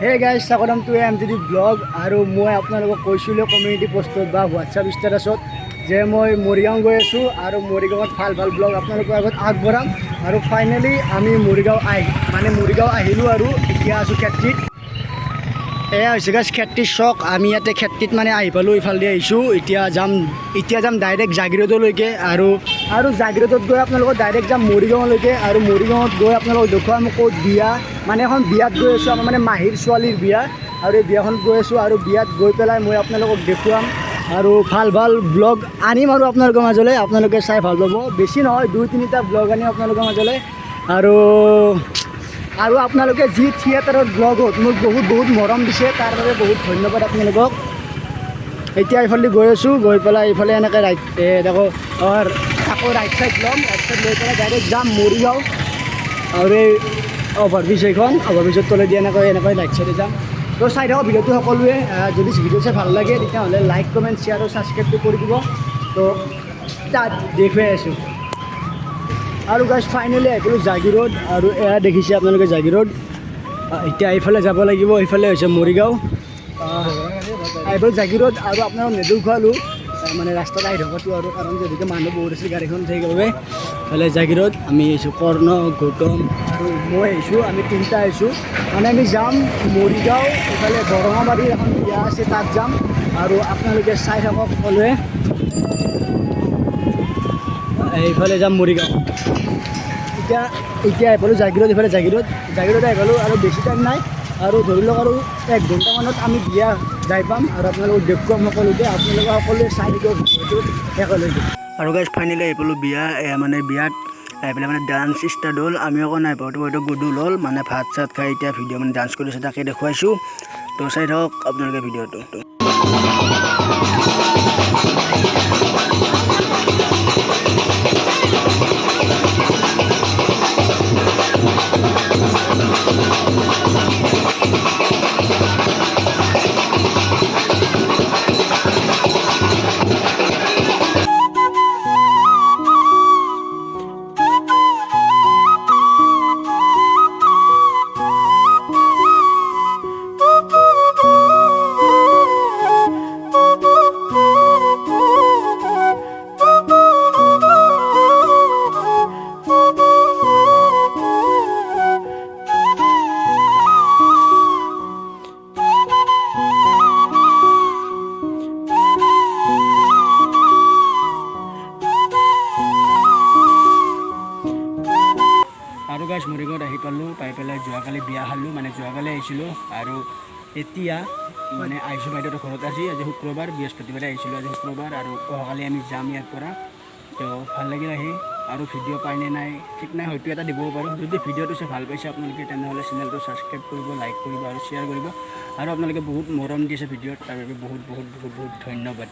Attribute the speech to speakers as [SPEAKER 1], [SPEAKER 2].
[SPEAKER 1] Hey guys, স্বাগতম two MGD blog. আৰু মই আপোনালোকক কৈছিলোঁ কমিউনিটি পষ্টত বা হোৱাটছআপ ষ্টেটাছত যে মই মৰিগাঁও গৈ আছোঁ আৰু মৰিগাঁৱত ভাল ভাল ব্লগ আপোনালোকৰ আগত আগবঢ়াম। আৰু ফাইনেলি আমি মৰিগাঁও আহি মানে মৰিগাঁও আহিলোঁ আৰু এতিয়া আছোঁ খেত্ৰীত। এয়া হৈছে গাইজ খেত্ৰীৰ চক। আমি ইয়াতে খেত্ৰীত মানে আহি পালোঁ, ইফালেদি আহিছোঁ। এতিয়া যাম ডাইৰেক্ট জাগিৰোডলৈকে আৰু আৰু জাগিৰোডত গৈ আপোনালোকৰ ডাইৰেক্ট যাম মৰিগাঁৱলৈকে। আৰু মৰিগাঁৱত গৈ আপোনালোকক দেখুৱাম ক'ত বিয়া, মানে এখন বিয়াত গৈ আছোঁ, আমাৰ মানে মাহীৰ ছোৱালীৰ বিয়া। আৰু এই বিয়াখনত গৈ আছোঁ আৰু বিয়াত গৈ পেলাই মই আপোনালোকক দেখুৱাম আৰু ভাল ভাল ব্লগ আনিম আৰু আপোনালোকৰ মাজলৈ, আপোনালোকে চাই ভাল পাব। বেছি নহয়, দুই তিনিটা ব্লগ আনিম আপোনালোকৰ মাজলৈ। আৰু আৰু আপোনালোকে যি থিয়েটাৰৰ ব্লগত মোক বহুত বহুত মৰম দিছে, তাৰ বাবে বহুত ধন্যবাদ আপোনালোকক। এতিয়া এইফালে গৈ আছোঁ, গৈ পেলাই এইফালে এনেকৈ ৰাইট দেখো আকৌ ৰাইট চাইড ল'ম। ৰাইট চাইড লৈ পেলাই ডাইৰেক্ট যাম মৰিগাঁও। আৰু এই অভাৰব্ৰিজ, এইখন অভাৰব্ৰিজৰ তলেদি এনেকৈ এনেকৈ ৰাইট চাইডে যাম। তো চাই থাকক ভিডিঅ'টো সকলোৱে। যদি ভিডিঅ' চাই ভাল লাগে, তেতিয়াহ'লে লাইক, কমেণ্ট, শ্বেয়াৰ আৰু ছাবস্ক্ৰাইবটো কৰি দিব। তো তাত দেখুৱাই আছোঁ। আৰু গাইজ, ফাইনেলি আহি পালোঁ জাগিৰোড। আৰু এয়া দেখিছে আপোনালোকে জাগিৰোড। এতিয়া এইফালে যাব লাগিব, এইফালে হৈছে মৰিগাঁও। আহি পালোঁ জাগিৰোড আৰু আপোনালোক নেদেখুৱালোঁ মানে ৰাস্তাত আহি থকাটো আৰু কাৰণ যিহেতুকে মানুহ বহুত আছিল গাড়ীখন, সেইবাবে। এইফালে জাগিৰোড, আমি আহিছোঁ, কৰ্ণ, গৌতম আৰু মই আহিছোঁ, আমি তিনিটা আহিছোঁ। মানে আমি যাম মৰিগাঁও, এইফালে বৰঙাবাৰীৰ এখন বিয়া আছে, তাত যাম। আৰু আপোনালোকে চাই থাকক সকলোৱে। এইফালে যাম মৰিগাঁও। এতিয়া এতিয়া আহি পালোঁ জাগিৰোড। এইফালে জাগিৰোড, জাগিৰোড আহি পালোঁ। আৰু বেছি টাইম নাই আৰু ধৰি লওক আৰু এক ঘণ্টামানত আমি বিয়া যাই পাম আৰু আপোনালোকক দেখুৱাম সকলোকে। আপোনালোকে সকলোৱে চাই থাকিব ভিডিঅ'টো শেষলৈকে।
[SPEAKER 2] আৰু গাইজ, ফাইনেলি আহি পালোঁ বিয়া। মানে বিয়াত আহি পেলাই মানে ডান্স ষ্টাৰ্ট হ'ল। আমি আকৌ নাই পাওঁতে হয়তো গধূল হ'ল। মানে ভাত চাত খাই এতিয়া ভিডিঅ' মানে ডান্স কৰিছে, তাকে দেখুৱাইছোঁ। তো চাই থাকক আপোনালোকে ভিডিঅ'টো। আৰু গাইজ, মৰিগাঁৱত আহি পালোঁ। পাই পেলাই যোৱাকালি বিয়া খালোঁ, মানে যোৱাকালি আহিছিলোঁ। আৰু এতিয়া মানে আহিছোঁ বাইদেউৰ ঘৰত আজি। আজি শুক্ৰবাৰ, বৃহস্পতিবাৰে আহিছিলোঁ, আজি শুক্ৰবাৰ আৰু অহাকালি আমি যাম ইয়াৰ পৰা। তো ভাল লাগিল আহি। আৰু ভিডিঅ' পাইনে নাই ঠিক নাই, হয়তো এটা দিবও পাৰোঁ। যদি ভিডিঅ'টো চাই ভাল পাইছে আপোনালোকে, তেনেহ'লে চেনেলটো ছাবস্ক্ৰাইব কৰিব, লাইক কৰিব আৰু শ্বেয়াৰ কৰিব। আৰু আপোনালোকে বহুত মৰম দিছে ভিডিঅ'ত, তাৰ বাবে বহুত বহুত বহুত বহুত ধন্যবাদ।